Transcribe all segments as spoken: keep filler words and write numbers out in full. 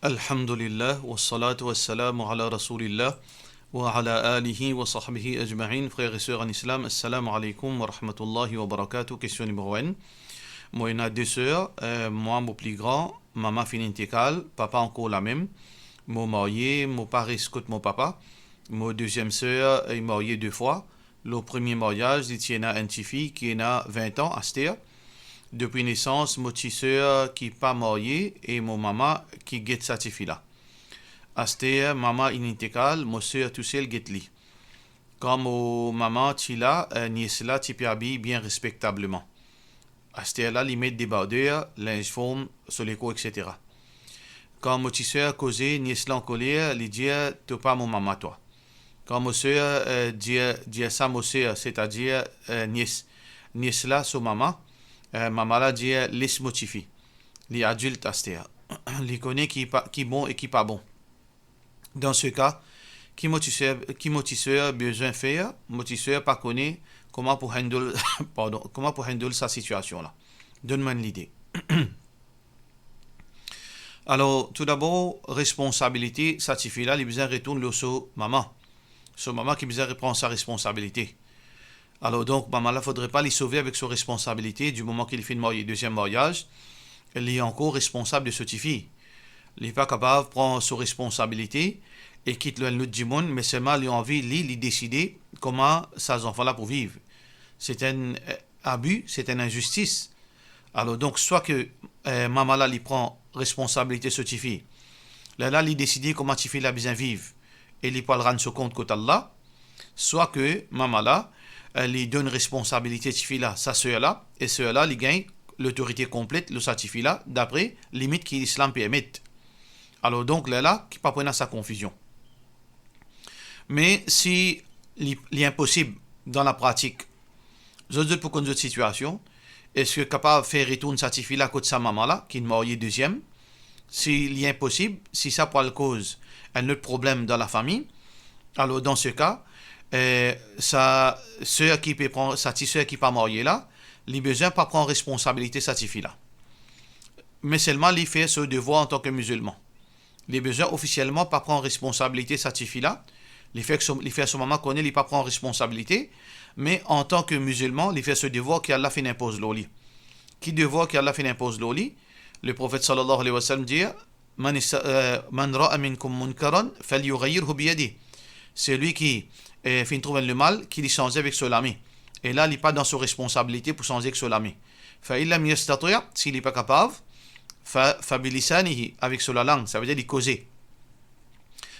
Alhamdulillah, wassalatu wassalamu ala Rasoulillah, wa ala alihi wa sahbihi ajma'in. Frer e ser an Islam, assalamu alaykoum wa rahmatullahi wa barakatuh. Kestion nimero enn. Mo ena de ser, eh, mwa mo pli gran, mama finn intekal, papa ankor lamem. Mo marye, mo pa res kot mo papa. Mo deziem ser, eh, li marye de fwa. Lor premie maryaz, li ti ena enn tifi ki ena vin an aster. Depi nesans, mo ti ser ki pa marye e mo mama ki get sa tifi la. Aster, mama inn intekal, mo ser tousel get li. Kan mo mama ti la, eh, nies la ti pe abiy bien respektableman. Aster la, li met debarder, linz form, so lekor, et cetera. Kan mo ti ser koze, nies la ankoler, li dir, "To pa mo mama twa." Kan mo ser, eh, dir, dir sa mo ser, setadir, eh, nies, nies la so mama, eh, mama la dir, "Les mo tifi. Li adilt aster. Li kone ki pa, ki bon e ki pa bon." Dan se ka, ki mo ti ser, ki mo ti ser bizin fer? Mo ti ser pa kone kouma pou handle, pardon, kouma pou handle sa sitiasion la. Donn mwa enn lide. Alor, toudabor, responsabilite sa tifi la, li bizin retourn lor so mama. So mama ki bizin repran sa responsabilite. Alor donk, mama la, fodre pa li sove avek so responsabilite, di moman ki li finn marye deziem maryaz, li ankor responsab de so tifi. Li pa kapav pran so responsabilite e kit lor enn lot dimoun, me selman li anvi, li, li deside kouma sa zanfan la pou viv. Se enn, eh, abi, se enn inzistis. Alor donk, swa ke, eh, mama la, li pran responsabilite so tifi, lerla li deside kouma tifi la bizin viv, e li pou al rann so kont kot Allah, swa ke mama la, eh, li donn responsabilite tifi la sa ser la, e ser la, li gagn lotorite konplet lor sa tifi la, dapre limit ki Lislam permet. Alor donk, lerla, ki pa pou ena sa konfizion. Me si li, li inposib dan lapratik, zot, zot pou konn zot sitiasion, eski kapav fer retourn sa tifi la kot sa mama la, ki inn marye deziem? Si li inposib, si sa pou al koz enn lot problem dan lafami, alor dan se ka, eh, sa ser ki pe pran, sa ti ser ki pa marye la, li bizin pa pran responsabilite sa tifi la. Me selman li fer so devwar antan ke mizilman. Li bizin ofisielman pa pran responsabilite sa tifi la. Li fer so, li fer so mama kone li pa pran responsabilite, me antan ke mizilman, li fer so devwar ki Allah finn inpoz lor li. Ki devwar ki Allah finn inpoz lor li? Leprofet sallallahu alayhi wa sallam dir, "Man ista-, eh, man ra'a minkum munkaran, falyughayyirhu biyadihi." Selwi ki, eh, finn trouv enn lemal, ki li sanze avek so lame. E la, li pa dan so responsabilite pou sanze avek so lame. Fa in lam yastati', si li pa kapav, fa, fa bilisanihi, avek so lalang, savedir li koze.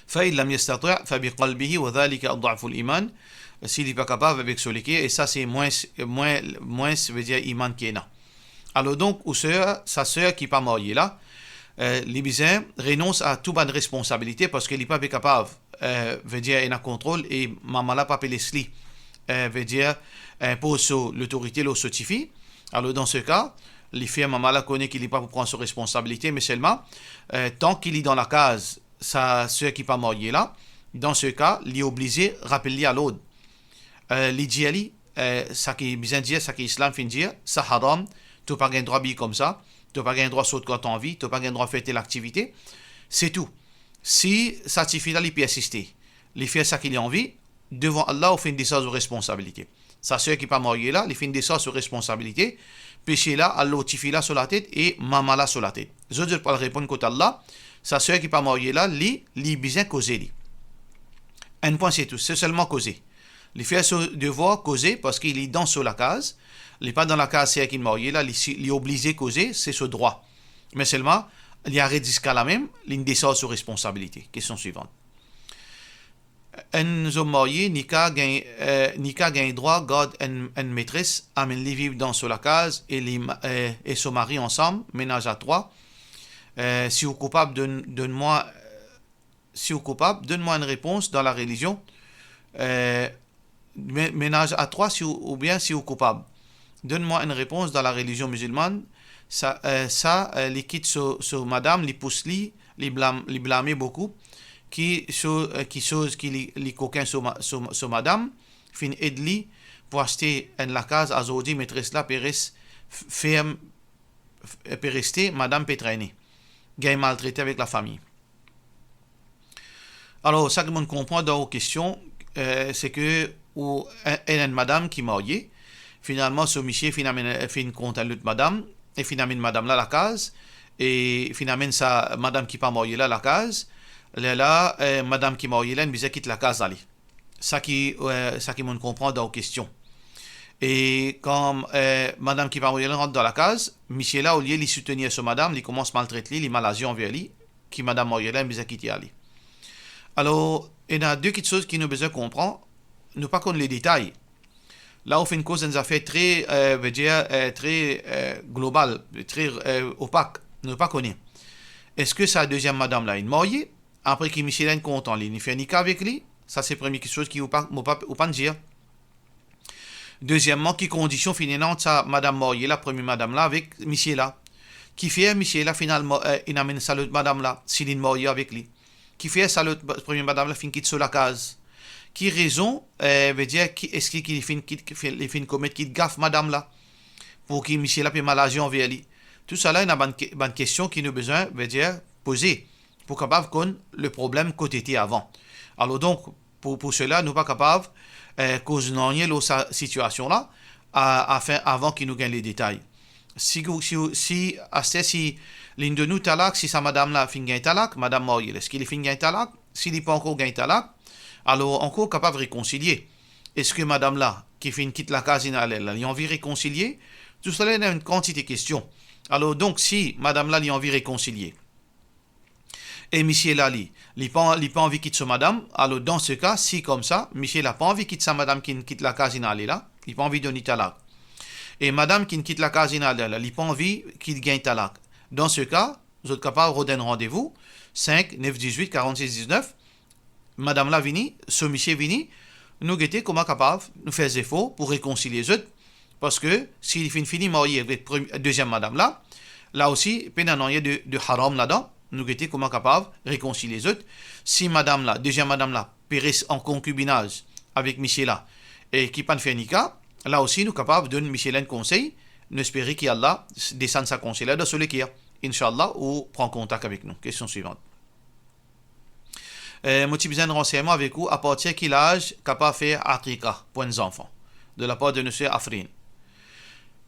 Fa in lam yastati', fa biqalbihi, wa dhalika ad'aful iman. Si li pa kapav, avek so leker, e sa se mwins, mwin, mwins, vedir iman ki ena. Alor donk, ou ser, sa ser ki pa marye la, eh, li bizin renons a tou bann responsabilite, parski li pa pe kapav, eh, vedir ena kontrol, e mama la pa pe les li, eh, vedir, eh, inpoz so lotorite lor so tifi. Alor dan se ka, li fer mama la kone ki li pa pou pran so responsabilite, me selman, eh, tan ki li dan lakaz sa ser ki pa marye la, dan se ka, li oblize rapel li a lord. Eh, li dir li, eh, sa ki bizin dir, sa ki Islam finn dir, sa haram, to pa gagn drwa abiy koumsa, to pa gagn drwa sort kan to anvi, to pa gagn drwa fer tel aktivite, se tou. Si sa tifi la, li persiste, li fer sa ki li anvi, devan Allah, ou finn desarz ou responsabilite. Sa ser ki pa marye la, li finn desarz so responsabilite, pese la al lor tifi la so latet e mama la so latet. Zot, zot pou al reponn kot Allah, sa ser ki pa marye la, li, li bizin koze li. Enn pwin se tou, se selman koze. Li fer so devwar koze, parski li dan so lakaz, li pa dan lakaz ser ki inn marye la, li si, li oblize koze, se so drwa. Me selman, li aret ziska la mem, li desarz so responsabilite. Kestion swivan. Enn zom marye, ni kav gagn, eh, ni kav gagn drwa gard enn, enn metres, amenn li viv dan so lakaz e li ma-, eh, e so mari ansam, menaz a trwa. Eh, si ou koupab, donn, donn mwa, si ou koupab, donn mwa enn repons dan larelizion. Eh, me-, menaz a trwa, si ou, oubien si ou koupab. Donn mwa enn repons dan larelizion mizilmann. Sa, eh, sa, eh, li kit so, so madam, li pous li, li blam-, li blame boukou. Ki so, eh, ki soz ki li, li kokin so ma-, so, so madam, finn ed li pou aste enn lakaz, azordi metres la pe res f-, ferm, f-, pe reste, madam pe trene. Gagn maltrete avek lafami. Alor, sa ki mo'nn konpran dan ou kestion, eh, se ke ou enn, enn, enn madam ki marye, finalman, so misie finn amenn, finn kont enn lot madam, e finn amenn madam la lakaz, e finn amenn sa madam ki pa marye la lakaz, lerla, eh, madam ki marye la, inn bizin kit lakaz ale. Sa ki, eh, sa ki mo'nn konpran dan ou kestion. E kan, eh, madam ki pa marye la rant dan lakaz, misie la, olie li soutenir so madam, li koumans maltret li, li malazien anver li, ki madam marye la inn bizin kit li ale. Alor, ena de kiksoz ki nou bizin konpran, nou pa konn le detay. La ou finn koz enn zafer tre, eh, vedir, eh, tre, eh, global, tre, eh, opak. Nou pa kone. Eski sa deziem madam la inn marye, apre ki misie la inn kontan li, li fer nika avek li? Sa se premie kiksoz ki ou pa, mo pa, ou pa'nn dir. Dezieman, ki kondision finn ena ant sa madam marye la, premie madam la, avek misie la? Kifer misie la finalman, eh, inn amenn sa lot madam la, si li'nn marye avek li? Kifer sa lot, premie madam la finn kit so lakaz? Ki rezon, eh, vedir, ki, eski ki li finn kit, ki finn, li finn komet kit gaf madam la, pou ki misie la pe malazien anver li? Tousala, ena bann ke-, bann kestion ki nou bizin, vedir, poze, pou kapav konn le problem kot ete avan. Alor donk, pou, pou sela, nou pa kapav, eh, koz nanye lor sa sitiasion la, a, afin, avan ki nou gagn le detay. Si, si, si, aster, si li'nn donn ou talak, si sa madam la finn gagn talak, madam marye la, eski li finn gagn talak? Si li pa ankor gagn talak, alor ankor kapav rekonsilie. Eski madam la, ki finn kit lakaz inn ale la, li anvi rekonsilie? Tousala, ena enn kantite kestion. Alor donk, si madam la, li anvi rekonsilie, e misie la, li, li pa, li pa anvi kit so madam, alor dan se ka, si koumsa, misie la pa anvi kit sa madam ki, kit lakaz inn ale la, li pa anvi donn li talak. E madam ki kit lakaz inn ale la, li pa anvi ki li gagn talak. Dan se ka, zot kapav rod enn randevou, sink, nef, dizwit, karannsis, diznef, madam la vini, so misie vini, nou gete kouma kapav, nou fer zefor pou rekonsilie zot, parski si li finn fini marye avek prem-, deziem madam la, la osi, pena nanye de, de haram ladan, nou gete kouma kapav rekonsilie zot. Si madam la, deziem madam la, pe res an konkibinaz avek misie la, e ki pa'nn fer nika, la osi nou kapav donn misie la enn konsey, nou espere ki Allah desann sa konsey la dan so leker. Inshallah, ou pran kontak avek nou. Kestion swivan. Eh, mo ti bizin ransegnman avek ou, apartir ki laz kapav fer aqiqa pou enn zanfan, de lapar de nou ser Afrin.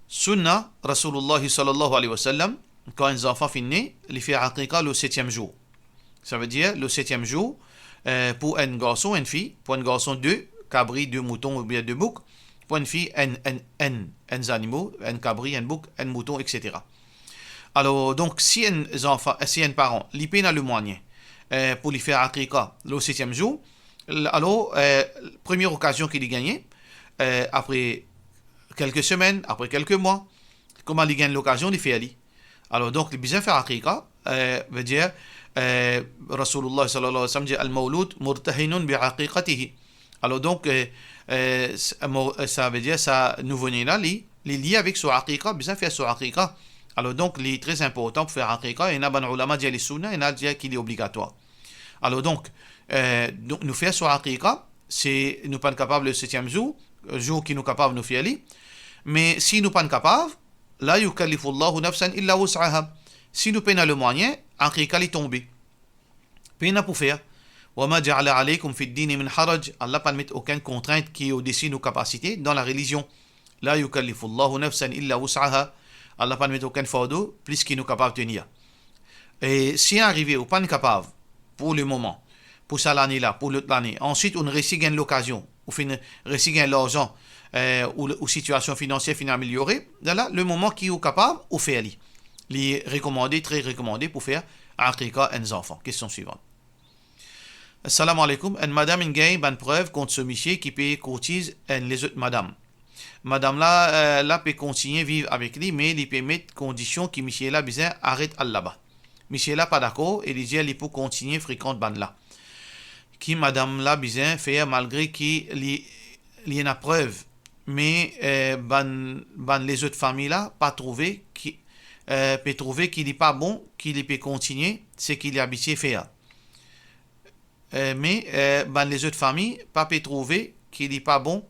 Sunna Rasoulullah sallallahu alayhi wa sallam, kan enn zanfan finn ne, li fer aqiqa le setiem zour. Savedir, le setiem zour, eh, pou enn garson, enn fi, pou enn garson de kabri, de mouton oubien de bouk, pou enn fi, enn, enn, enn, enn zanimo, enn kabri, enn bouk, enn mouton, et cetera. Alor, donk, si enn zanfan, si enn paran, li pena lemwayin, eh, pou li fer aqiqa le setiem zour, l-, alor, eh, premie okazion ki li gagne, eh, apre kelke semenn, apre kelke mwa, kouma li gagn lokazion, li fer li. Alor, donk, li bizin fer aqiqa, eh, vedir, eh, Rasoulullah sallallahu alayhi wa sallam dir, "Al-mawlud murtahinun bi aqiqatihi." Alor, donk, eh, eh, s-, mo-, eh, savedir sa nouvo-ne la, li, li lie avek so aqiqa, bizin fer so aqiqa. Alor, donk, li tre inportan pou fer aqiqa. Ena bann oulama dir li sunna, ena dir ki li obligatwar. Alor, donk, eh, donk, nou fer so aqiqa, si nou pa'nn kapav le setiem zour, zour ki nou kapav nou fer li. Me si nou pa'nn kapav, la yukallifullahu nafsan illa wus'aha. Si nou pena lemwayin, aqiqa li tonbe. Pena pou fer. Wa ma ja'ala alaykum fid dini min haraj. Allah pa'nn met okenn kontrint ki odesi nou kapasite dan larelizion. La yukallifullahu nafsan illa wus'aha. Allah pa'nn met okenn fardo plis ki nou kapav tenir. E si arive ou pa'nn kapav, pou lemoman, pou sa lane la, pou lot lane, answit ou'nn resi gagn lokazion, ou finn resi gagn larzan, eh, ou, ou sitiasion finansier finn ameliore, la, lemoman ki ou kapav, ou fer li. Li rekomande, tre rekomande pou fer aqiqa enn zanfan. Kestion swivan. Assalamu alaykum. Enn madam inn gagn bann prev kont so misie ki pe kourtiz enn lezot madam. Madam la, eh, la pe kontigne viv avek li, me li pe met kondision ki misie la bizin aret al laba. Misie la pa dakor e li dir li pou kontigne frekant bann la. Ki madam la bizin fer malgre ki li, li ena prev, me, eh, bann, bann lezot fami la pa trouve ki, eh, pe trouve ki li pa bon, ki li pe kontigne seki li abitie fer. Eh, me, eh, bann lezot fami pa pe trouve ki li pa bon,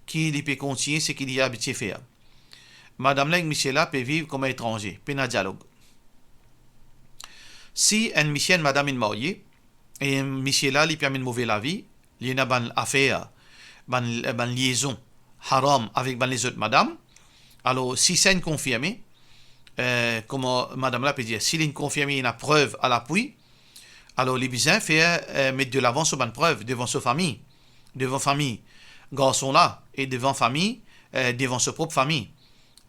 ki li pe kontigne seki li abitie fer. Madam la ek misie la pe viv kouma etranze, pena dialog. Si enn misie, enn madam inn marye, e misie la, li pe amenn move lavi, li ena bann afer, bann, bann liezon haram avek bann lezot madam. Alor, si sa inn konfirme, eh, kouma madam la pe dir, si li inn konfirme, ena prev alapwi, alor li bizin fer, eh, met delavan so bann prev devan so fami, devan fami garson la e devan fami, eh, devan so prop fami.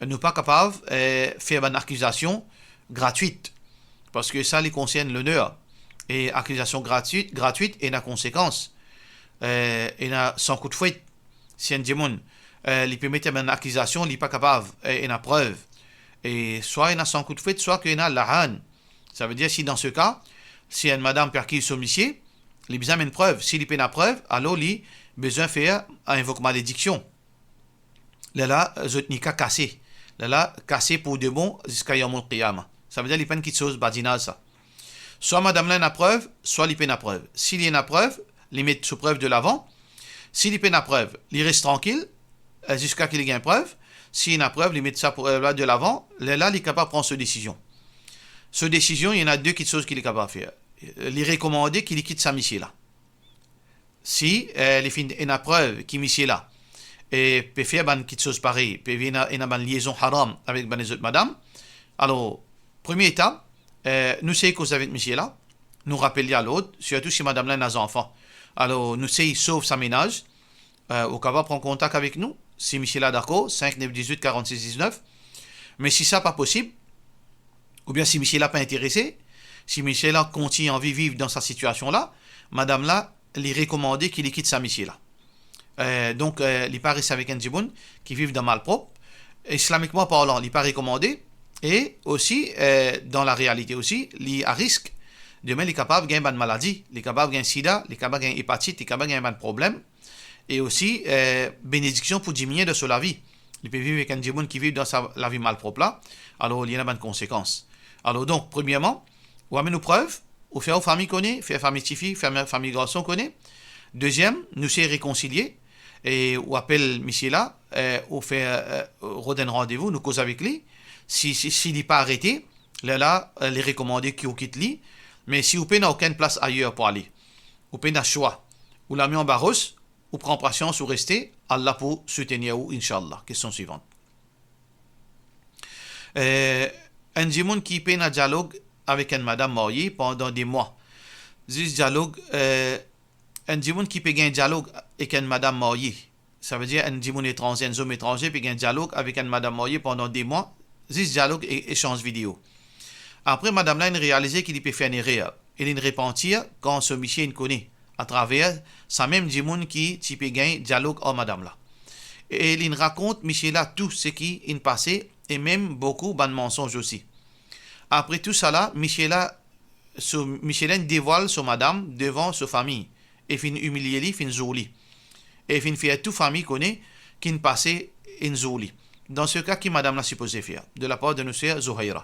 Nou pa kapav, eh, fer bann akizasion gratwit, parski sa li konsern loner, e akizasion gratwit, gratwit ena konsekans, eh, ena san kout fwet. Si enn dimoun, eh, li pe met bann akizasion, li pa kapav, eh, ena prev, e swa ena san kout fwet, swa ki ena la'an. Savedir, si dan se ka, si enn madam pe akiz so misie, li bizin amenn prev. Si li pena prev, alor li bizin fer invok malediksion. Lerla, zot nika kase. Lerla, kase pou de bon ziska Yawmul Qiyama. Savedir, li pa enn kiksoz badinaz sa. Swa madam la ena prev, swa li pena prev. Si li ena prev, li met so prev delavan. Si li pena prev, li res trankil, eh, ziska ki li gagn prev. Si ena prev, li met sa prev la delavan. Lerla, li kapav pran so desizion. So desizion, ena de kiksoz ki li kapav fer. Li rekomande ki li kit sa misie la. Si, eh, li finn ena prev ki misie la, eh, pe fer bann kiksoz parey, pe ena, ena bann liezon haram avek bann lezot madam, alor, premie etap, eh, nou sey koz avek misie la, nou rapel li alord, sirtou si madam la ena zanfan. Alor, nou sey sov sa menaz, eh, ou kapav pran kontak avek nou, si misie la dakor, sink nef diz-wit karant-sis diz-nef. Me si sa pa posib, oubien si misie la pa interese, si misie la kontign anvi viv dan sa sitiasion la, madam la, li rekomande ki li kit sa misie la. Eh, donk, eh, li pa res avek enn dimoun ki viv dan malprop. Islamikman parlan, li pa rekomande. E osi, eh, dan larealite osi, li a risk. Demin, li kapav gagn bann maladi, li kapav gagn sida, li kapav gagn epatit, li kapav gagn bann problem. E osi, eh, benediksion pou diminie dan so lavi. Li pe viv ek enn dimoun ki viv dan sa lavi malprop la, alor li ena bann konsekans. Alor donk, premierman, ou amenn ou prev, ou fer ou fami kone, fer fami tifi, fer fami garson kone. Deziem, nou sey rekonsilie, e ou apel misie la, eh, ou fer, eh, rod enn randevou, nou koz avek li. Si, si, si li pa arete, lerla, eh, li rekomande ki ou kit li. Me si ou pena okenn plas ayer pou ale, ou pena swa, ou lame anba ros, ou pran pasians, ou reste, Allah pou soutenir ou, inshallah. Kestion swivan. Eh, enn dimoun ki pena dialog avek enn madam marye pandan de mwa. Zis dialog, eh, enn dimoun ki pe gagn dialog ek enn madam marye. Savedir enn dimoun etranze, enn zom etranze pe gagn dialog avek enn madam marye pandan de mwa, zis dialog e esanz video. Apre, madam la inn realize ki li pe fer enn erer e linn repantir kan so misie inn kone atraver sa mem dimoun ki ti pe gagn dialog ar madam la. E linn rakont misie la tou seki inn pase e mem boukou bann mansonz osi. Apre tou sala, misie la, so, misie la inn devwal so madam devan so fami e finn imilie li, finn zour li. E finn fer tou fami kone ki inn pase, inn zour li. Dan se ka, ki madam la sipoze fer, de lapar de nou ser Zohaira?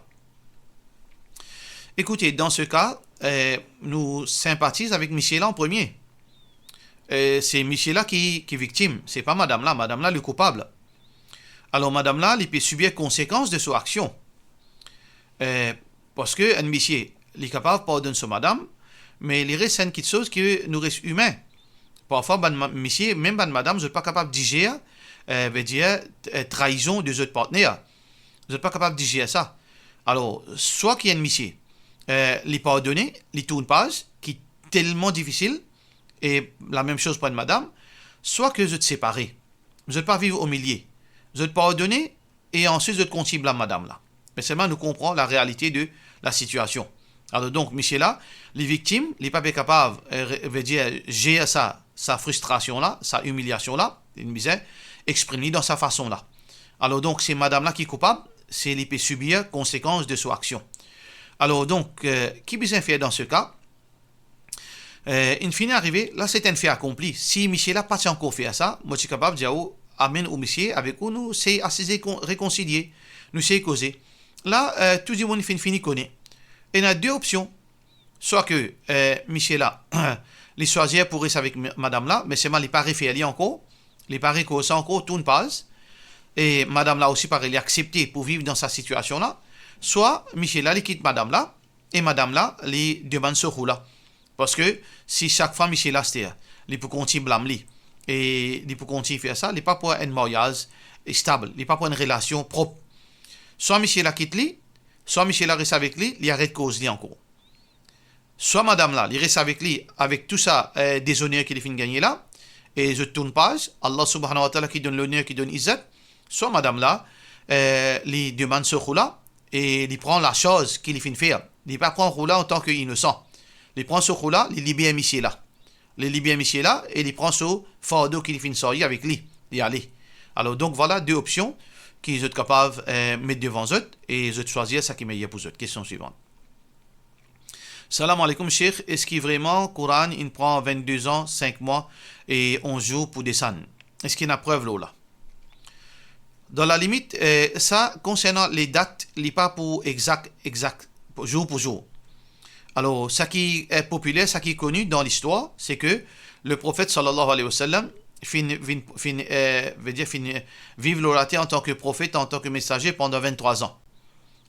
Ekoute, dan se ka, eh, nou sinpatiz avek misie la an premie. Eh, se misie la ki, ki viktim, se pa madam la. Madam la, li koupab. Alor, madam la, li pe sibir konsekans de so aksion. Eh, parski enn misie, li kapav pardonn so madam, me li res enn kiksoz ki nou res imin. Parfwa, bann ma-, misie, mem bann madam, zot pa kapav dizer, eh, vedir, eh, traizon de zot partner. Zot pa kapav dizer sa. Alor, swa ki enn misie, eh, li pardone, li tourn paz, ki telman difisil, e lamem soz pou enn madam, swa ki zot separe, zot pa viv omilie, zot pardone, e answit zot kontign blam madam la. Me selman nou konpran larealite de lasitiasion. Alor donk, misie la, li viktim, li pa pe kapav, eh, re-, vedir, zer sa, sa fristrasion la, sa imiliasion la, li bizin exprim li dan sa fason la. Alor donk, se madam la ki koupab, se li pe sibir konsekans de so aksion. Alor donk, eh, ki bizin fer dan se ka? Eh, inn fini arive, la se enn fe akonpli. Si misie la pa ti ankor fer sa, mo ti kapav dir ou, amenn ou misie avek ou, nou sey asize kon-, rekonsilie, nou sey koze. La, eh, tou dimoun finn fini kone. Ena de opsion. Swa ki, eh, misie la, li swazir pou res avek m-, madam la, me selman li pa refer li ankor, li pa rekoz sa ankor, tourn paz, e madam la osi parey, li aksepte pou viv dan sa sitiasion la, swa misie la, li kit madam la, e madam la, li demann so rou la. Parski si sak fwa misie la aster, li pou kontign blam li, e li pou kontign fer sa, li pa pou enn maryaz stab, li pa pou enn relasion prop. Swa misie la kit li, swa misie la res avek li, li aret koz li ankor. Swa madam la, li res avek li, avek tou sa, eh, dezoner ki li finn gagne la, e zot tourn paz, Allah subhanahu wa ta'ala ki donn loner, ki donn izzat, swa madam la, eh, li demann so khoula, e li pran lasarz ki li finn fer. Li pa pran khoula antan ki inosan. Li pran so khoula, li liber misie la. Li liber misie la, e li pran so fardo ki li finn sarye avek li, li ale. Alor, donk, vwala de opsion ki zot kapav, eh, met devan zot, e zot swazir sa ki meyer pou zot. Kestion swivan. Salam aleykoum, Sheikh. Eski vremem Koran inn pran vennde zan, sink mwa e onz zour pou desann? Eski ena prev lor la? Dan lalimit, eh, sa, konsernan le dat, li pa pou exak, exak, zour pou zour. Alor, sa ki, eh, popiler, sa ki koni dan listwar, se ke le profet, sallallahu alayhi wa sallam, finn, finn, finn, eh, vedir finn, eh, viv lor later antan ki profet, antan ki mesaze pandan venntrwa zan.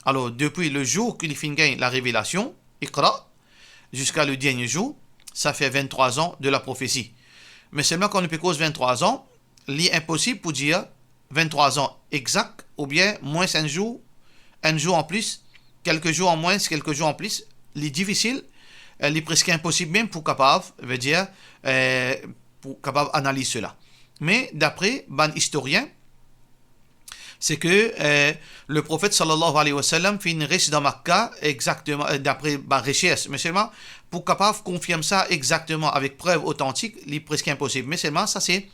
Alor, depi le zour ki li finn gagn larevelasion, Iqra, ziska le dernie zour, sa fer venntrwa zan de laprofesi. Me selman, kan nou pe koz venntrwa zan, li inposib pou dir venntrwa zan exak, oubien mwins enn zour, enn zour anplis, kelke zour an mwins, kelke zour anplis, li difisil, eh, li preske inposib mem pou kapav, vedir, eh, pou kapav analiz sela. Me dapre bann istorien, se ke, eh, le profet sallallahu alayhi wa sallam finn res dan Makka exakteman, eh, dapre bann resers. Me selman, pou kapav konfirm sa exakteman avek prev otantik, li preske inposib. Me selman, sa se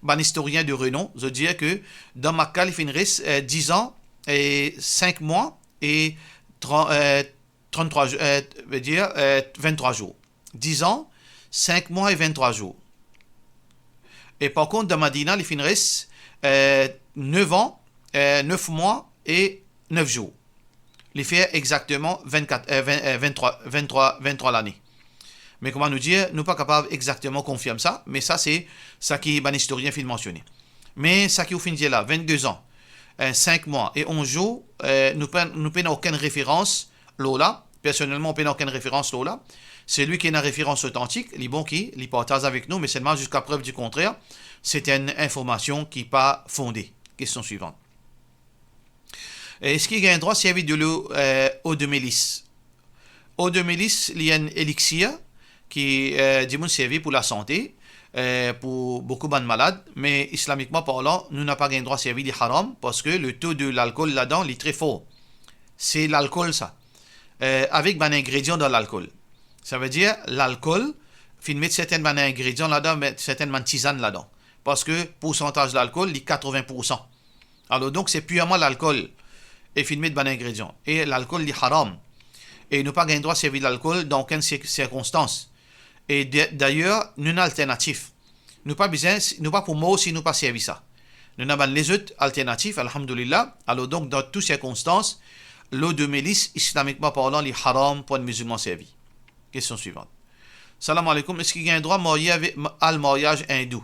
bann istorien de renom, zot dir ke dan Makka, li finn res, eh, diz an e sink mwa e tran-, eh, tranntrwa zour, eh, vedir, eh, venntrwa zour. Diz an, sink mwa e venntrwa zour. E par kont, dan Madina, li finn res, eh, nef an, eh, nef mwa e nef zour. Li fer exakteman vennkat, eh, ven-, eh, venntrwa, venntrwa, venntrwa lane. Me kouma nou dir, nou pa kapav exakteman konfirm sa, me sa se sa ki bann istorien finn mansione. Me sa ki ou finn dir la, vennde zan, eh, sink mwa e onz zour, eh, nou pe, nou pena okenn referans lor la. Personelman, mo pena okenn referans lor la. Selwi ki ena referans otantik, li bon ki li partaz avek nou, me selman ziska prev di kontrer, se enn informasion ki pa fonde. Kestion swivan. Eski gagn drwa servi delo, eh, eau de mélisse? Eau de mélisse, li enn elixir ki, eh, dimoun servi pou lasante, eh, pou boukou bann malad, me islamikman parlan, nou napa gagn drwa servi, li haram, parski le to de lalkol ladan, li tre for. Se lalkol sa, eh, avek bann ingredian dan lalkol. Savedir, lalkol finn met sertenn bann ingredian ladan, met sertenn bann tizann ladan. Parski poursantaz lalkol, li katrovin poursan. Alor, donk, se pirman lalkol e finn met bann ingredian. E lalkol, li haram. E nou pa gagn drwa servi lalkol dan okenn sir-, sirkonstans. E de-, dayer, nou ena alternatif. Nou pa bizin, nou pa pou mor si nou pa servi sa. Nou ena bann lezot alternatif, alhamdulillah. Alor, donk, dan tou sirkonstans, l'eau de mélisse, islamikman parlan, li haram pou enn mizilman servi. Kestion swivan. Salam aleykoum, eski gagn drwa marye avek, ma-, al maryaz indou?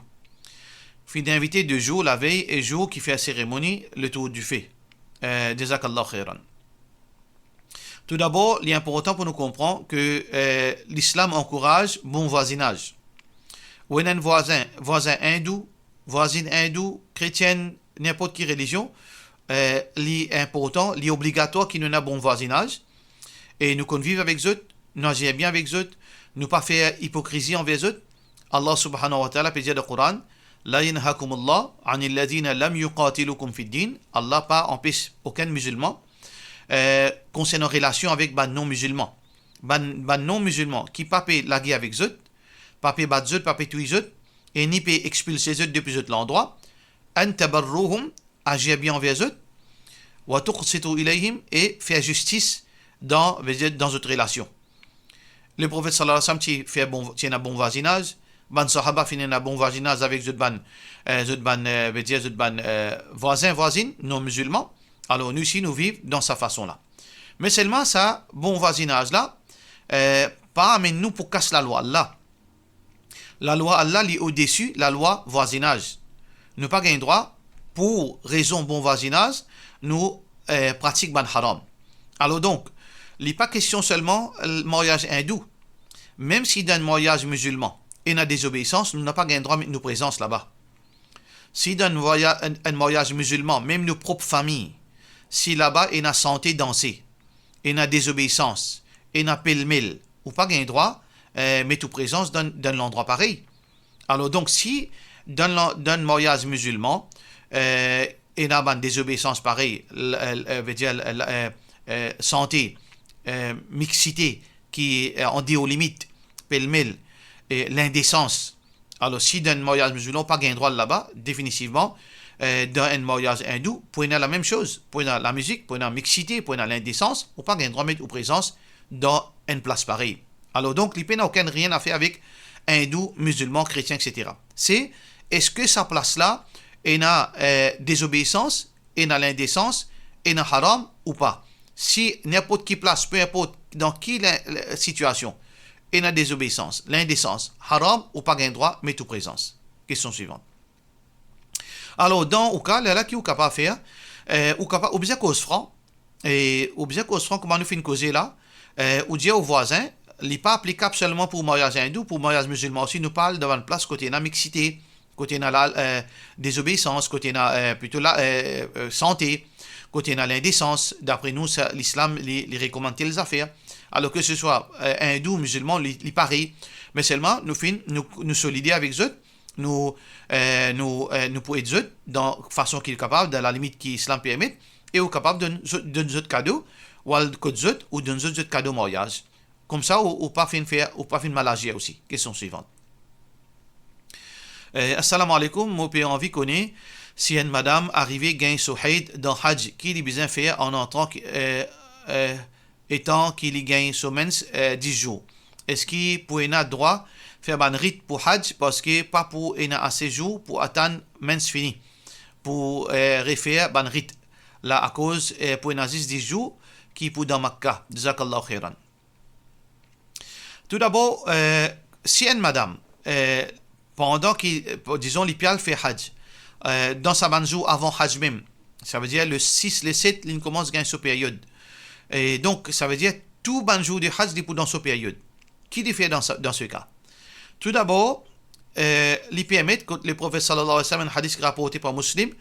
Finn invite de zour lavey e zour ki fer seremoni, le tour dife. Eh, jazakallah khairan. Toudabor, li inportan pou nou konpran ke, eh, Lislam ankouraz bon vwazinaz. Ou ena enn vwazin, vwazin indou, vwazinn indou, kretienn, ninport ki relizion, eh, li inportan, li obligatwar ki nou ena bon vwazinaz, e nou konn viv avek zot, nou azir bien avek zot, nou pa fer ipokrizi anver zot. Allah subhanahu wa ta'ala pe dir dan Koran, "La yanhakumullahu anil ladhina lam yuqatilukum fid din." Allah pa anpes okenn mizilman, eh, konsernan relasion avek bann non-mizilman. Bann, bann non-mizilman ki pa pe lagere avek zot, pa pe bat zot, pa pe touy zot, e ni pe expilse zot depi zot landrwa, an tabarruhum, azir bien anver zot, wa tuqsitu ilayhim, e fer zistis dan, vedir dan zot relasion. Leprofet sallallahu alayhi wa sallam ti fer bon, ti ena bon vwazinaz, bann sahaba finn ena bon vwazinaz avek zot bann, eh, zot bann, eh, vedir zot bann, eh, vwazin, vwazinn, non-mizilman. Alor, nou osi, nou viv dan sa fason la. Me selman sa, bon vwazinaz la, eh, pa amenn nou pou kas lalwa Allah. Lalwa Allah, li odesi lalwa vwazinaz. Nou pa gagn drwa, pou rezon bon vwazinaz, nou, eh, pratik bann haram. Alor donk, li pa kestion selman, eh, maryaz indou. Mem si dan enn maryaz mizilman ena dezobeisans, nou napa gagn drwa met nou prezans laba. Si dan enn marya-, enn, enn maryaz mizilman, mem nou prop fami, si laba ena sante danse, ena dezobeisans, ena pelmel, ou pa gagn drwa, eh, met ou prezans dan, dan enn landrwa parey. Alor, donk, si dan la-, dan enn maryaz mizilman, eh, ena bann dezobeisans parey, l-, l-, eh, vedir, l-, l-, eh, eh, sante, eh, mixité ki, eh, an deor limit, pelmel, eh, lindesans. Alor, si dan enn maryaz mizilman, ou pa gagn drwa al laba, definitivman, eh, dan enn maryaz indou, pou ena lamem soz, pou ena lamizik, pou ena mixité, pou ena lindesans, ou pa gagn drwa met ou prezans dan enn plas parey. Alor, donk, li pena okenn rien a fer avek indou, mizilman, kretien, et cetera. Se, eski sa plas la ena, eh, dezobeisans, ena lindesans, ena haram ou pa? Si ninport ki plas, pe inport dan ki lin-, lin-, sitiasion, ena dezobeisans, lindesans, haram, ou pa gagn drwa met ou prezans. Kestion swivan. Alor, dan ou ka, lerla ki ou kapav fer, eh, ou kapav, ou bizin koz fran, e ou bizin koz fran kouma nou finn koze la, eh, ou dir ou vwazin, li pa aplikab selman pou maryaz indou, pou maryaz mizilman osi, nou parl dan bann plas kot ena mixité, kot ena la, eh, dezobeisans, kot ena, eh, plito la, eh, eh, sante, kot ena lindesans, dapre nou, sa, lislam, li, li rekomann tel zafer. Alor ke se swa, eh, indou, mizilman, li, li parey. Me selman, nou finn, nou, nou solidar avek zot, nou, eh, nou, eh, nou pou ed zot dan fason ki kapav, dan lalimit ki lislam permet, e ou kapav donn zot, donn zot kado, ou al kot zot, ou donn zot, zot kado maryaz. Koumsa, ou, ou pa finn fer, ou pa finn mal azir osi. Kestion swivan. Eh, assalamu alaikum, mo pe anvi kone si enn madam arive gagn so hayd dan Hadj, ki li bizin fer an antran ki, eh, eh, etan ki li gagn so mens, eh, dis zour. Eski pou ena drwa fer bann rit pou Hadj, parski pa pou ena ase zour pou atann mens fini, pou, eh, refer bann rit la, akoz, eh, pou ena zis dis zour ki pou dan Makka. Jazakallahu khairan. Toudabor, eh, si enn madam, eh, pandan ki, eh, dizon, li pe al fer Hadj, eh, dan sa bann zour avan Hadj mem, savedir le sis, le set, li koumans gagn so period. E donk, savedir tou bann zour de Hadj, li pou dan so period. Ki li fer dan sa, dan se ka? Toudabor, eh, li permet, kot Leprofet sallallahu alayhi wa sallam, enn hadis ki raporte par Muslim,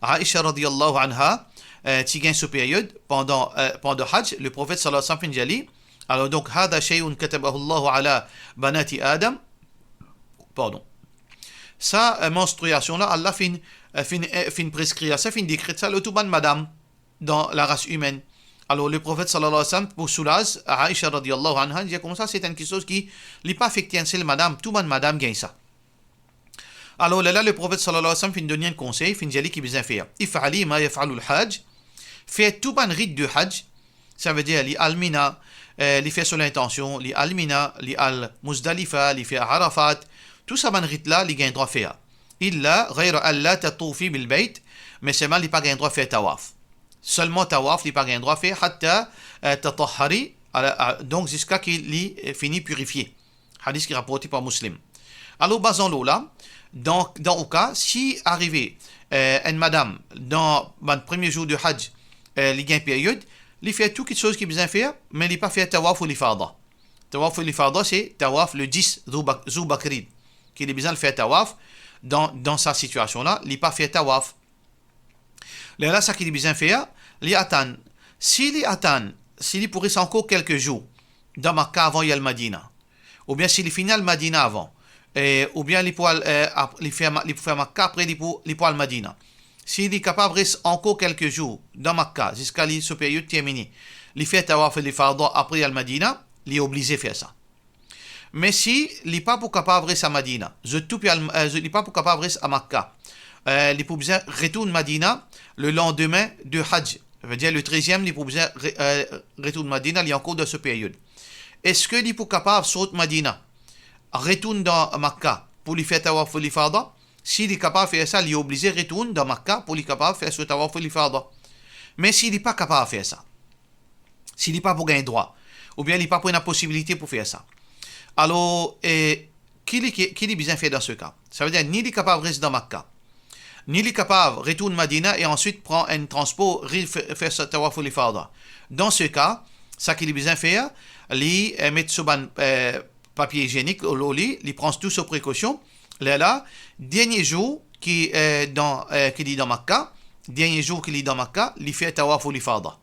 Aisha radiyallahu anha, eh, ti gagn so period pandan, eh, pandan Hadj, Leprofet sallallahu alayhi wa sallam finn dir li, alor donk, "Hadha shay'un katabahu Allahu ala banati Adam." Pardon. Sa, eh, menstriasion la, Allah finn, eh, finn, eh, finn preskrir sa, finn dekret sa lor tou bann madam dan laras imenn. Alor, Leprofet sallallahu alayhi wa sallam, pou soulaz Aisha radiyallahu anha, dir koumsa, se enn kiksoz ki, li pa afekte enn sel madam, tou bann madam gagn sa. Alor, lerla Leprofet sallallahu alayhi wa sallam finn donn li enn konsey, finn dir li ki bizin fer. "If'ali ma yaf'alul haj." Fer tou bann rit de Hadj, savedir li al Mina, eh, li fer so lintansion, li al Mina, li al Muzdalifa, li fer Arafat, tou sa bann rit la, li gagn drwa fer. Illa ghayra alla tatufi bil bayt, me selman li pa gagn drwa fer tawaf. Selman tawaf, li pa gagn drwa fer, hatta, eh, tatahhari, ala, a, donk ziska ki li, eh, fini pirifie. Hadis ki raporte par Muslim. Alor, bazan lor la, dan, dan ou ka, si arive, eh, enn madam, dan bann premie zour de Hadj, eh, li gagn period, li fer tou kiksoz ki bizin fer, me li pa fer tawaf ifada. Tawaf ifada, se tawaf le dis Zour Bak-, Zour Bakrid, ki li bizin fer tawaf dan, dan sa sitiasion la, li pa fer tawaf. Lerla sa ki li bizin fer, li atann. Si li atann, si li pou res ankor kelke zour dan Makka avan li al Madina, oubien si li fini al Madina avan, eh, oubien li pou al, eh, ap-, li fer Ma-, li pou fer Makka, apre li pou, li pou al Madina. Si li kapav res ankor kelke zour dan Makka, ziska li so period termine, li fer tawaf ifada, apre li al Madina, li oblize fer sa. Me si li pa pou kapav res a Madina, zot tou pe al, eh, zot, li pa pou kapav res a Makka, eh, li pou bizin retourn Madina le landime de Hadj, savedir le treziem, li pou bizin re-, eh, retourn Madina, li ankor dan so period. Eski li pou kapav sort Madina, retourn dan Makka pou li fer tawaf ifada? Si li kapav fer sa, li oblize retourn dan Makka pou li kapav fer so tawaf ifada. Me si li pa kapav fer sa, si li pa pou gagn drwa, oubien li pa pou ena posibilite pou fer sa. Alor, eh, ki li, ki, ki li bizin fer dan se ka? Savedir, ni li kapav res dan Makka, ni li kapav retourn Madina e answit pran enn transpor, ri-, fe-, fer sa tawaf ifada. Dan se ka, sa ki li bizin fer, li, eh, met so bann, eh, papie izienik lor li, li pran tou so prekosion. Lerla, dernie zour ki, eh, dan, eh, ki li dan Makka, dernie zour ki li dan Makka, li fer tawaf lifada.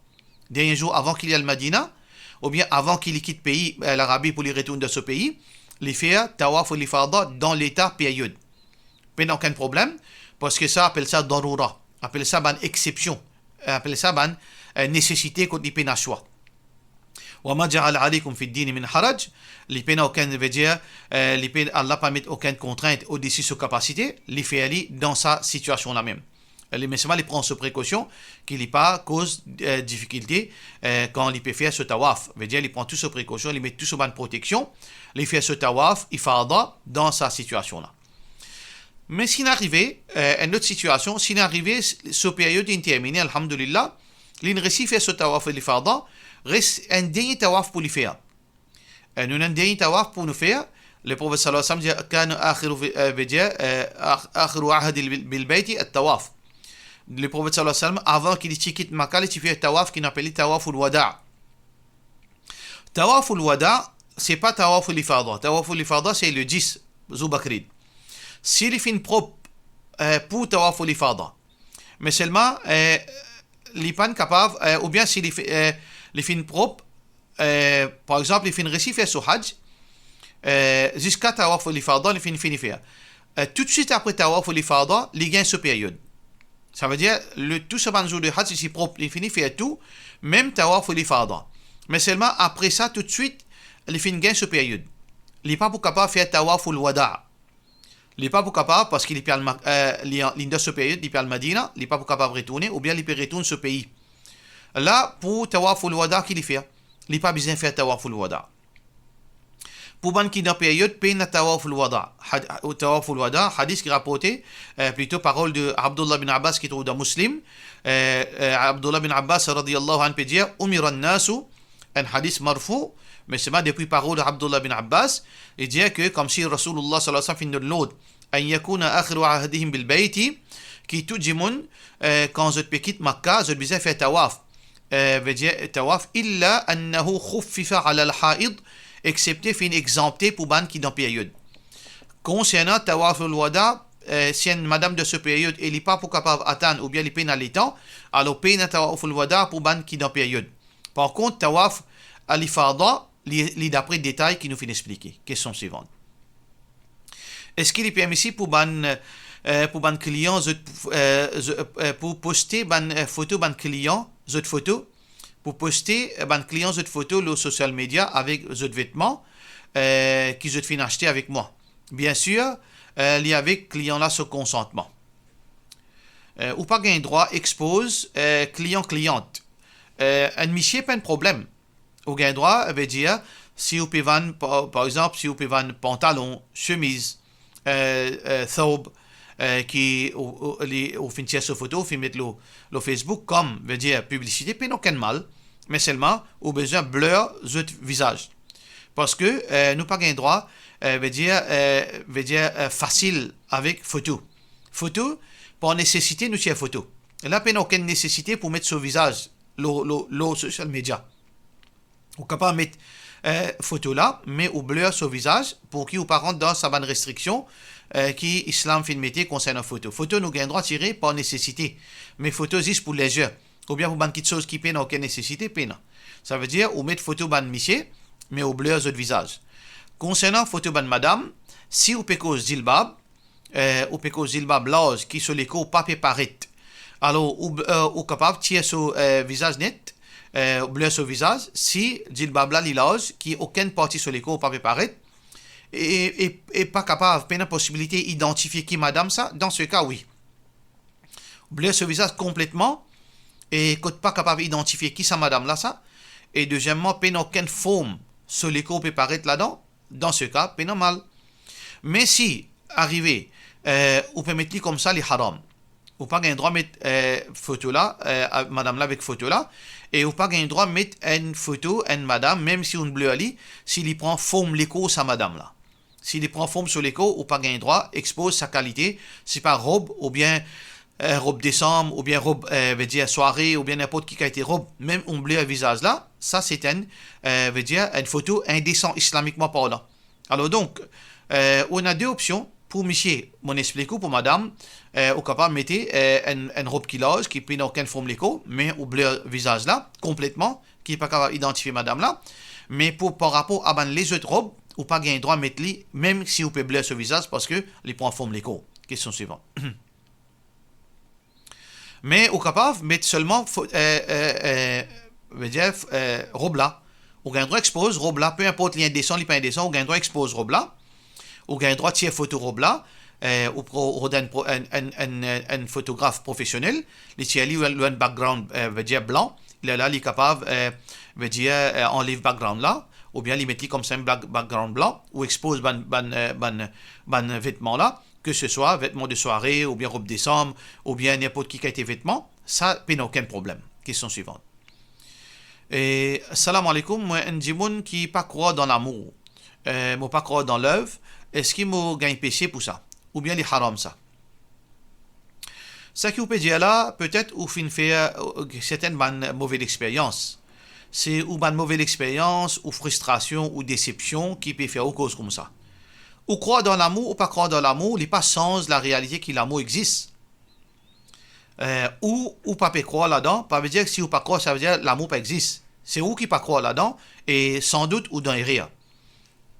Dernie zour avan ki li al Madina, oubien avan ki li kit pei, eh, Larabi pou li retourn dan so pei, li fer tawaf lifada dan leta peryod. Pena okenn problem, parski sa apel sa daroura, apel sa bann exception, apel sa bann, eh, nesesite kot li pena swa. Wa ma ja'ala alaykum fid dini min haraj, li pena okenn, vedir, eh, li pe, Allah pa met okenn kontrint odesi so kapasite, li fer li dan sa sitiasion la mem. Li, me selman li pran so prekosion, ki li pa koz, eh, difikilte, eh, kan li pe fer so tawaf. Vedir, li pran tou so prekosion, li met tou so bann proteksion, li fer so tawaf ifada dan sa sitiasion la. Me si inn arive, eh, enn lot sitiasion, si inn arive, s-, so peryod inn termine, alhamdulillah, li inn resi fer so tawaf lifada, res enn dernie tawaf pou li fer. Eh, nou ena enn dernie tawaf pou nou fer. Le Profet sallallahu alayhi wa sallam dir, kana akhiru, eh, vedir, eh, akh-, akhiru ahdi bil, bil bayti at-tawaf. Le Profet sallallahu alayhi wa sallam, avan ki li ti kit Makka, li ti fer tawaf ki nou apel li tawaful wada. Tawaful wada, se pa tawaful ifada. Tawaful ifada, se le dis, zour Bakrid. Si li finn prop, eh, pou tawaful ifada. Me selman, eh, li pa'nn kapav, eh, oubien si li fi-, eh, li finn prop, eh, par exanp, li finn resi fer so haj, eh, ziska tawaful ifada, li finn fini fer. Eh, toutswit apre tawaful ifada, li gagn so peryod. Savedir, le, tou sa bann zour de haj, li ti prop, li fini fer tou, mem tawaful ifada. Me selman apre sa, toutswit, li finn gagn so peryod. Li pa pou kapav fer tawaful wada. Li pa pou kapav, parski li pe al Mak-, eh, li an, li dan so peryod, li pe al Madina, li pa pou kapav retourne, oubien li pe retourn so pei. La, pou tawaful wada ki li fer, li pa bizin fer tawaful wada. Pou bann ki dan peryod, pena tawaful wada. Had-, tawaful wada, hadis ki raporte, eh, plito parol de Abdullah bin Abbas ki trouv dan Muslim. Eh, eh, Abdullah bin Abbas radiyallahu anhu pe dir, umira an-nasu, enn hadis marfou, me selman depi parol Abdullah bin Abbas, li dir ke koumsi Rasoulullah sallallahu alayhi wa sallam finn donn lord, an yakuna akhiru ahdihim bil bayti, ki tou dimoun, eh, kan zot pe kit Makka, zot bizin fer tawaf. Eh, vedir tawaf, illa annahu khuffifa ala al-haid, exsepte finn egzanpte pou bann ki dan peryod. Konsernan tawaful wada, eh, si enn madam dan so peryod e li pa pou kapav atann oubien li pena letan, alor pena tawaful wada pou bann ki dan peryod. Par kont, tawaf al-ifada, li, li dapre detay ki nou finn explike. Kestion swivan. Eski li permisib pou bann, eh, pou bann klian zot, eh, zo-, eh, pou poste bann, eh, foto bann klian, zot foto, pou poste, eh, bann klian zot foto lor social media avek zot vetman, eh, ki zot finn aste avek mwa? Biensir, eh, li avek klian la so konsantman. Eh, ou pa gagn drwa expoz, eh, klian, kliant. Eh, enn misie, pa enn problem. Ou gagn drwa, vedir, si ou pe vann, par, par exanp, si ou pe vann pantalon, semiz, eh, eh, thawb, eh, ki ou, ou, li, ou finn tir so foto, ou finn met lor, lor Facebook, kom, vedir, piblisite, pena okenn mal, me selman, ou bizin blur zot vizaz. Parski, eh, nou pa gagn drwa, eh, vedir, eh, vedir, eh, fasil avek foto. Foto, par nesesite, nou tir foto. La, pena okenn nesesite pou met so vizaz lor, lor, lor social media. Ou kapav met, eh, foto la, me ou blur so vizaz pou ki ou pa rant dan sa bann restriksion, eh, ki Islam finn mete konsernan foto. Foto nou gagn drwa tire par nesesite, me foto zis pou lezir, oubien pou bann kiksoz ki pena okenn nesesite, pena. Savedir, ou met foto bann misie, me ou blur zot vizaz. Konsernan foto bann madam, si ou pe koz zilbab, eh, ou pe koz zilbab larz ki so lekor pa pe paret. Alor, ou, eh, ou kapav tir so, eh, vizaz net, eh, ou blur so vizaz, si zilbab la li larz, ki okenn parti so lekor pa pe paret, e, e, e pa kapav, pena posibilite idantifie ki madam sa, dan se ka, wi. Blur so vizaz konpletman, e kot pa kapav idantifie ki sa madam la sa, e dezieman, pena okenn form so lekor pe paret ladan, dan se ka, pena mal. Me si arive, eh, ou pe met li koumsa, li haram. Ou pa gagn drwa met, eh, foto la, eh, a-, madam la avek foto la, e ou pa gagn drwa met enn foto enn madam, mem si ou'nn blur li, si li pran form lekor sa madam la. Si li pran form so lekor, ou pa gagn drwa expoz sa kalite, sipa rob oubien, eh, rob desanm, oubien rob, eh, vedir sware, oubien ninport ki kalite rob, mem ou'nn blur vizaz la, sa se enn, eh, vedir enn foto indesan islamikman parlan. Alor donk, eh, ou ena de opsion. Pou misie, mo'nn explik ou, pou madam, eh, ou kapav mete, eh, enn, enn rob ki larz, ki pena okenn form lekor, me ou bler vizaz la konpletman, ki pa kapav idantifie madam la. Me pou, par rapor a bann lezot rob, ou pa gagn drwa met li, mem si ou pe bler so vizaz, parski li pran form lekor. Kestion swivan. Me ou kapav met selman fo-, eh, eh, eh, vedir, eh, rob la. Ou gagn drwa expoz rob la, pe inport li indesan, li pa indesan, ou gagn drwa expoz rob la. Ou gagn drwa tir foto rob la, eh, ou pro-, ou rod enn pro-, enn, enn, enn, enn fotograf profesionel, li tir li lor enn background, eh, vedir blan. Lerla li kapav, eh, vedir, eh, anlev background la, oubien li met li koumsa enn black-, background blan, ou expoz bann, bann, eh, bann, bann vetman la, ke se swa vetman de sware, oubien rob de sanm, oubien ninport ki kalite vetman, sa pena okenn problem. Kestion swivan. E, salam aleykoum, mwa enn dimoun ki pa krwar dan lamour. Eh, mo pa krwar dan love, eski mo gagn pese pou sa? Oubien li haram sa? Seki ou pe dir la, petet ou finn fer, eh, sertenn bann move lexperyans. Se ou bann move lexperyans, ou fristrasion, ou desepsion ki pe fer ou koz koumsa. Ou krwar dan lamour, ou pa krwar dan lamour, li pa sanz larealite ki lamour exis. Eh, ou, ou pa pe krwar ladan, pa vedir si ou pa krwar, sa vedir lamour pa exis. Se ou ki pa krwar ladan, e sandout ou dan erer.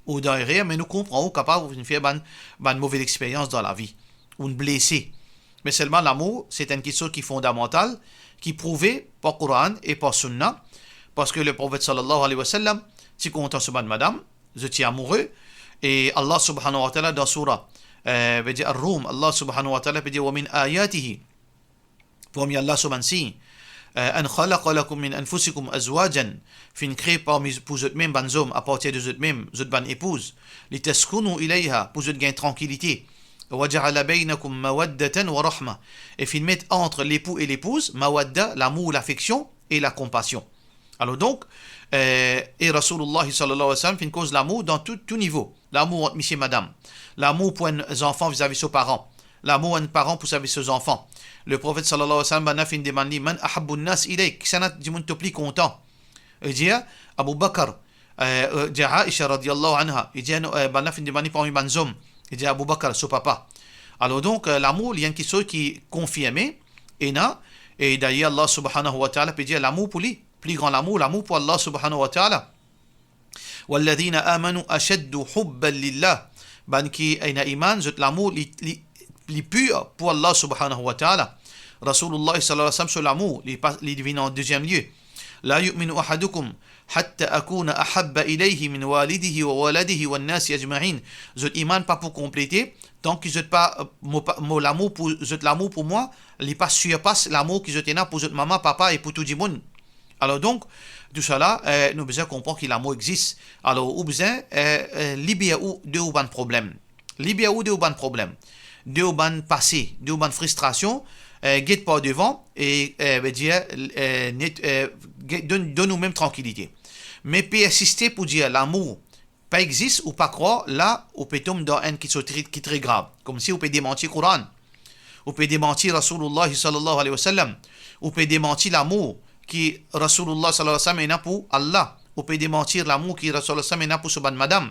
Ou dan erer, me nou konpran ou kapav ou finn fer bann, bann move lexperyans dan lavi. Ou'nn blese. Me selman lamour, se enn kiksoz ki fondamantal, ki prouve par Koran e par Sunna, parski Leprofet sallallahu alayhi wa sallam ti kontan so bann madam, zot ti amoure, e Allah subhanahu wa ta'ala dan soura, eh, vedir Ar-Rum, Allah subhanahu wa ta'ala pe dir, "Wa min ayatihi", parmi Allah so bann sign, eh, "an khalaqa lakum min anfusikum azwajan", finn kree parmi, pou zotmem bann zom, apartir de zotmem, zot bann epouz, "litaskunu ilayha", pou zot gagn trankilite, "wa ja'ala baynakum mawaddatan wa rahma", e finn met ant lepou e lepouz mawadda, lamour, lafeksion e lakonpasion. Alor donk, eh, e Rasoulullah sallallahu alayhi wa sallam finn koz lamour dan tou, tou nivo. Lamour ant misie madam. Lamour pou enn zanfan vizavi so paran. Lamour enn paran pou vizavi so zanfan. Leprofet sallallahu alayhi wa sallam, bann la finn demann li, "Man ahabbun nas ilayk?" Kisannla dimoun to pli kontan? Li dir, "Abu Bakr." Eh, eh, dir Aisha radiyallahu anha. Li dir, eh, bann la finn demann li parmi bann zom. Li dir, "Abu Bakr, so papa." Alor donk, eh, lamour, li enn kiksoz ki konfirme, ena, e dayer Allah subhanahu wa ta'ala pe dir lamour pou li, pli gran lamour, lamour pou Allah subhanahu wa ta'ala. "Walladhina amanu ashaddu hubban lillah." Bann ki ena iman, zot lamour li, li, li pir pou Allah subhanahu wa ta'ala. Rasoulullah sallallahu alayhi wa sallam, so lamour, li pa, li vinn an deziem lie. "La yu'minu ahadukum hatta akuna ahabba ilayhi min walidihi wa waladihi wan nasi ajma'in." Zot iman pa pou konplete, tanki zot pa, mo pa, mo lamour pou, zot lamour pou mwa, li pa sirpas lamour ki zot ena pou zot mama, papa e pou tou dimoun. Alor donk, tousala, eh, nou bizin konpran ki lamour exis. Alor, ou bizin, eh, eh, liber ou de ou bann problem. Liber ou de ou bann problem. De ou bann pase, de ou bann fristrasion, eh, get par devan e, eh, vedir, eh, net, eh, get, donn, donn ou mem trankilite. Me persiste pou dir lamour pa exis ou pa krwar, la ou pe tom dan enn kiksoz ki tre grav. Koumsi ou pe demanti Koran. Ou pe demanti Rasoulullah sallallahu alayhi wa sallam. Ou pe demanti lamour ki Rasoulullah sallallahu alayhi wa sallam ena pou Allah. Ou pe demanti lamour ki Rasoulullah sallam ena pou so bann madam.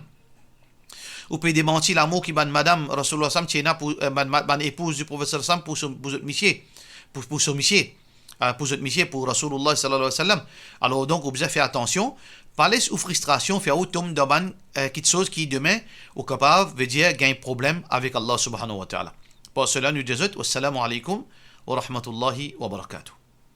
Ou pe demanti lamour ki bann madam Rasoulullah sallam ti ena pou, eh, bann ma-, bann epouz di Profet sallallahu alayhi wa sallam pou so, pou zot misie, pou, pou so misie, eh, pou zot misie, pou Rasoulullah sallallahu alayhi wa sallam. Alor donk, ou bizin fer atansion, pa les ou fristrasion fer ou tom dan bann, eh, kiksoz ki demin ou kapav, vedir, gagn problem avek Allah subhanahu wa ta'ala. Par sela, nou dir zot, wassalamu alaykum wa rahmatullahi wa barakatuh.